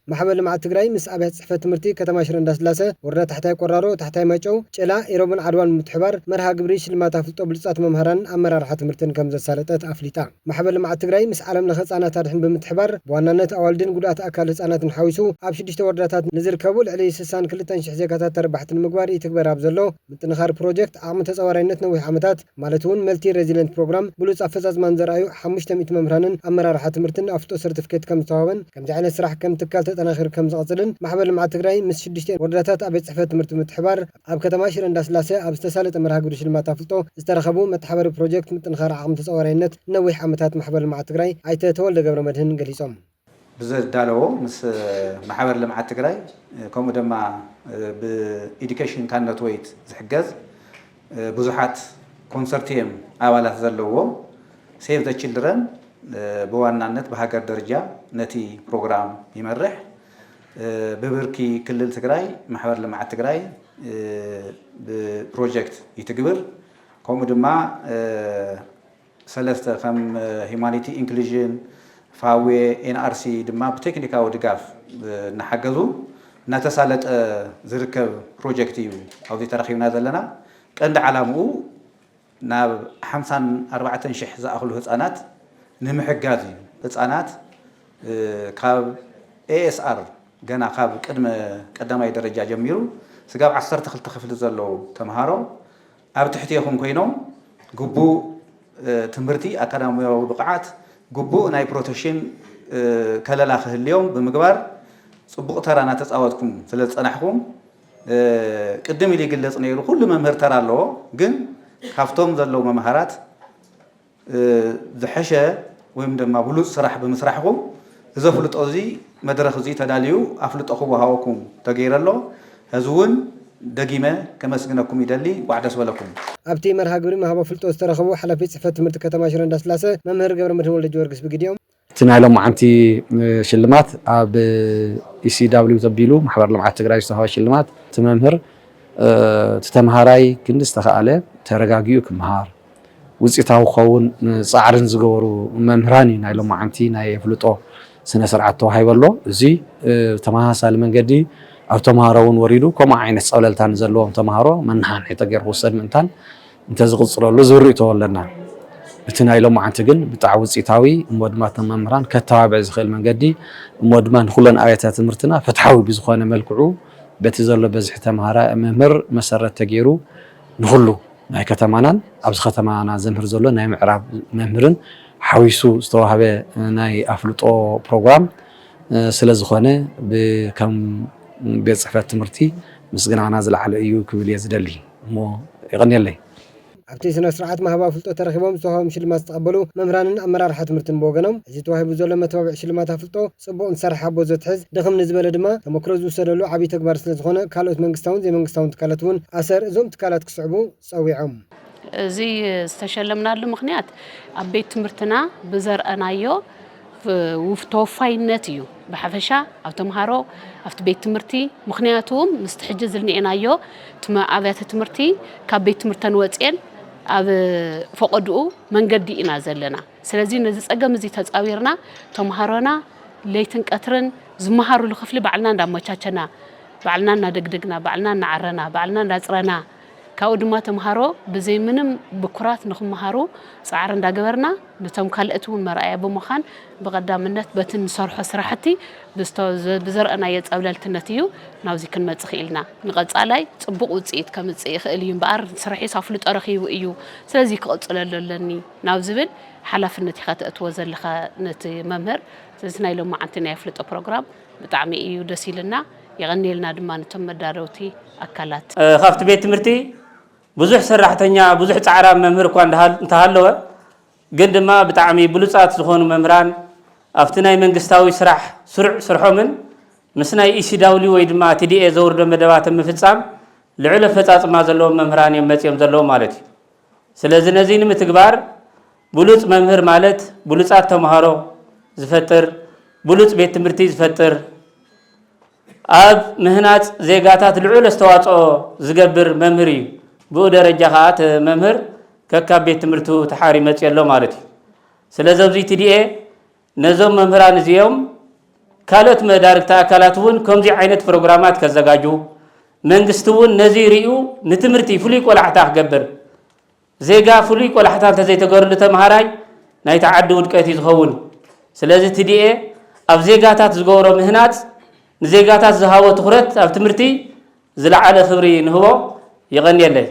ማሕበር ልምዓት ትግራይ ምስ ኣብያተ ጽሕፈት ትምህርቲ ከተማ ሽረ እንዳስላሰ፣ ወረዳ ታሕታይ ቆራሮ፣ ታሕታይ ማጨው፣ ጨላ፣ ኢሮብን ዓድዋን ብምትሕባር መርሃ ግብሪ ሽልማት ኣፍልጦ ብሉጻት መምሃራንን ኣመራርሓ ትምህርትን ከም ዘሳለጠት ኣፍሊጣ። ማሕበር ልምዓት ትግራይ ምስ ዓለም ለኸ ህጻናት ኣድሕን ብምትሕባር ብዋናነት ኣዋልድን ጉድኣት ኣካል ህጻናትን ሓዊሱ ኣብ ሽዱሽተ ወረዳታት ንዝርከቡ ልዕሊ ስሳን ክልተን ሽሕ ዜጋታት ተረባሕቲ ንምግባር ይትግበር ኣብ ዘሎ ምጥንኻር ፕሮጀክት ዓቕሚ ተጻዋራይነት ነዊሕ ዓመታት ማለት እውን መልቲ ሬዚለንት ፕሮግራም ብሉጽ ኣፈጻጽማን ዘርኣዩ ሓሙሽተ ሚእቲ መምህራንን ኣመራርሓ ትምህርትን ኣፍልጦ ሰርቲፊኬት ከም ዝተዋህበን ከምዚ ዓይነት ስራሕ ከም ትካል ተጠናኺሩ ከም ዝቐጽልን ማሕበር ልምዓት ትግራይ ምስ ሽዱሽተ ወረዳታት ኣብ ቤት ጽሕፈት ትምህርቲ ብምትሕባር ኣብ ከተማ ሽረ እንዳስላሰ ኣብ ዝተሳለጠ መርሃ ግብሪ ሽልማት ኣፍልጦ ዝተረኸቡ መተሓባሪ ፕሮጀክት ምጥንኻር ዓቕሚ ተጻዋራይነት ነዊሕ ዓመታት ማሕበር ልምዓት ትግራይ ኣይተ ተወልደ ገብረ መድህን ገሊጾም። ብዘዳለዎ ምስ ማሕበር ልምዓት ትግራይ ከምኡ ድማ ብኢዱኬሽን ካነትወይት ዝሕገዝ ብዙሓት ኮንሰርቲየም ኣባላት ዘለዎ ሴቭ ዘ ችልድረን ብዋናነት ብሃገር ደረጃ ነቲ ፕሮግራም ይመርሕ። ብብርኪ ክልል ትግራይ ማሕበር ልምዓት ትግራይ ብፕሮጀክት ይትግብር። ከምኡ ድማ ሰለስተ ከም ሂማኒቲ ኢንክሉዥን ፋዌ ኤንኣርሲ ድማ ብቴክኒካዊ ድጋፍ እናሓገዙ እናተሳለጠ ዝርከብ ፕሮጀክት እዩ ኣብዚ ተረኺብና ዘለና። ቀንዲ ዓላምኡ ናብ ሓምሳን ኣርባዕተን ሽሕ ዝኣኽሉ ህፃናት ንምሕጋዝ እዩ። ህፃናት ካብ ኤኤስኣር ገና ካብ ቅድመ ቀዳማይ ደረጃ ጀሚሩ ስጋብ ዓሰርተ ክልተ ክፍሊ ዘለዉ ተምሃሮ ኣብ ትሕቴኹም ኮይኖም ግቡእ ትምህርቲ፣ ኣካዳሚያዊ ብቕዓት፣ ግቡእ ናይ ፕሮቴክሽን ከለላ ክህልዮም ብምግባር ፅቡቕ ተራ እናተፃወትኩም ስለ ዝፀናሕኩም ቅድም ኢሉ ይግለፅ ነይሩ። ኩሉ መምህር ተራ ኣለዎ፣ ግን ካብቶም ዘለዉ መምሃራት ዝሐሸ ወይም ድማ ብሉፅ ስራሕ ብምስራሕኩም እዚ ኣፍልጦ እዚ መድረኽ እዚ ተዳልዩ ኣፍልጦ ክወሃበኩም ተገይሩ ኣሎ። ሕዚ እውን ደጊመ ከመስግነኩም ይደሊ። እንኳዕ ደስ በለኩም። ኣብቲ መርሃ ግብሪ መሃብ ኣፍልጦ ዝተረኸቡ ሓላፊ ጽሕፈት ትምህርቲ ከተማ ሽረ እንዳስላሰ መምህር ገብረ መድህን ወልደ ጊዮርጊስ ብግዲኦም፣ እቲ ናይ ሎማዓንቲ ሽልማት ኣብ ኢሲዳብሊው ተቢሉ ማሕበር ልምዓት ትግራይ ዝተዋህበ ሽልማት፣ እቲ መምህር እቲ ተምሃራይ ክንዲ ዝተኸኣለ ተረጋጊኡ ክምሃር ውፅኢታዊ ክኸውን ፃዕርን ዝገበሩ መምህራን እዩ ናይ ሎማዓንቲ ናይ ኣፍልጦ ስነ ስርዓት ተዋሂቡ ኣሎ። እዚ ብተመሳሳሊ መንገዲ ኣብ ተምሃሮ እውን ወሪዱ ከምኡ ዓይነት ፀብለልታ ንዘለዎም ተምሃሮ መነሓንሒቲ ገይሩ ክውሰድ ምእንታን እንተዝቕፅለሉ ዝብል ርእይቶ ኣለና። እቲ ናይ ሎማዓንቲ ግን ብጣዕ ውፅኢታዊ እሞ ድማ እቶም መምህራን ከተባብዕ ዝኽእል መንገዲ እሞ ድማ ንኩለን ኣብያተ ትምህርትና ፍትሓዊ ብዝኾነ መልክዑ በቲ ዘሎ በዝሒ ተምሃራ መምህር መሰረት ተገይሩ ንኹሉ ናይ ከተማናን ኣብዚ ከተማና ዘምህር ዘሎ ናይ ምዕራብ መምህርን ሓዊሱ ዝተዋህበ ናይ ኣፍልጦ ፕሮግራም ስለ ዝኾነ ከም ቤት ፅሕፈት ትምህርቲ ምስግናና ዝለዓለ እዩ ክብል እየ ዝደሊ እሞ የቐንየለይ። ኣብቲ ስነ ስርዓት መሃባ ፍልጦ ተረኺቦም ዝተዋህቦም ሽልማት ዝተቐበሉ መምህራንን ኣመራርሓ ትምህርትን ብወገኖም፣ እዚ ተዋሂቡ ዘሎ መተባብዒ ሽልማት ኣፍልጦ ጽቡቕ ንሰርሕ ኣቦ ዘትሕዝ፣ ድኽም ንዝበለ ድማ ተመክሮ ዝውሰደሉ ዓብዪ ተግባር ስለ ዝኾነ፣ ካልኦት መንግስታውን ዘይመንግስታውን ትካላት እውን ኣሰር እዞም ትካላት ክስዕቡ ጸዊዖም። እዚ ዝተሸለምናሉ ምኽንያት ኣብ ቤት ትምህርትና ብዘርኣናዮ ተወፋይነት እዩ። ብሓፈሻ ኣብ ተምሃሮ ኣብቲ ቤት ትምህርቲ ምኽንያቱ እውን ምስቲ ሕጂ ዝንኤናዮ ኣብያተ ትምህርቲ ካብ ቤት ትምህርተን ወፅኤን ኣብ ፈቐድኡ መንገዲ ኢና ዘለና። ስለዚ ነዚ ፀገም እዚ ተፃዊርና ተምሃሮና ለይትን ቀትርን ዝመሃሩሉ ክፍሊ ባዕልና እንዳመቻቸና፣ ባዕልና እናደግደግና፣ ባዕልና እናዓረና፣ ባዕልና እንዳፅረና ካብኡ ድማ ተምሃሮ ብዘይ ምንም ብኩራት ንክመሃሩ ፃዕሪ እንዳገበርና ነቶም ካልእት እውን መርኣያ ብምዃን ብቐዳምነት በቲ ንሰርሖ ስራሕቲ ብዝተወዘ- ብዘርኣናዮ ፀብለልትነት እዩ ናብዚ ክንመፅእ ክኢልና። ንቐፃላይ ፅቡቕ ውፅኢት ከምፅእ ይኽእል እዩ እምበኣር ስርሒስ ኣፍልጦ ረኺቡ እዩ፣ ስለዚ ክቕፅለሉ ኣለኒ ናብ ዝብል ሓላፍነት ኢኻ ተእትዎ ዘለኻ ነቲ መምህር። ስለዚ ናይ ሎማዓንቲ ናይ ኣፍልጦ ፕሮግራም ብጣዕሚ እዩ ደስ ኢልና። የቐንየልና ድማ ነቶም መዳለውቲ ኣካላት። ካብቲ ቤት ትምህርቲ ብዙሕ ሰራሕተኛ ብዙሕ ፃዕራም መምህር እኳ እንተሃለወ ግን ድማ ብጣዕሚ ብሉፃት ዝኾኑ መምህራን ኣብቲ ናይ መንግስታዊ ስራሕ ስሩዕ ስርሖምን ምስ ናይ ኢሲዳብሊው ወይ ድማ ቲዲኤ ዘውርዶ መደባት ኣብ ምፍፃም ልዑል ኣፈፃፅማ ዘለዎም መምህራን እዮም መፂኦም ዘለዉ ማለት እዩ። ስለዚ ነዚ ንምትግባር ብሉፅ መምህር ማለት ብሉፃት ተምሃሮ ዝፈጥር፣ ብሉፅ ቤት ትምህርቲ ዝፈጥር፣ ኣብ ምህናፅ ዜጋታት ልዑል ኣስተዋፅኦ ዝገብር መምህር እዩ። ብኡ ደረጃ ከዓ እቲ መምህር ከካብ ቤት ትምህርቱ ተሓር ይመፅእ ኣሎ ማለት እዩ። ስለዚ ኣብዚ ቲዲኤ ነዞም መምህራን እዚኦም ካልኦት መዳርግቲ ኣካላት እውን ከምዚ ዓይነት ፕሮግራማት ከዘጋጁ፣ መንግስቲ እውን ነዚ ርእዩ ንትምህርቲ ፍሉይ ቆላሕታ ክገብር፣ ዜጋ ፍሉይ ቆላሕታ እንተዘይተገርሉ ተምሃራይ ናይቲ ዓዲ ውድቀት እዩ ዝኸውን። ስለዚ ቲ ዲ ኤ ኣብ ዜጋታት ዝገብሮ ምህናፅ፣ ንዜጋታት ዝሃቦ ትኹረት ኣብ ትምህርቲ ዝለዓለ ክብሪ ንህቦ። የቐንየለይ።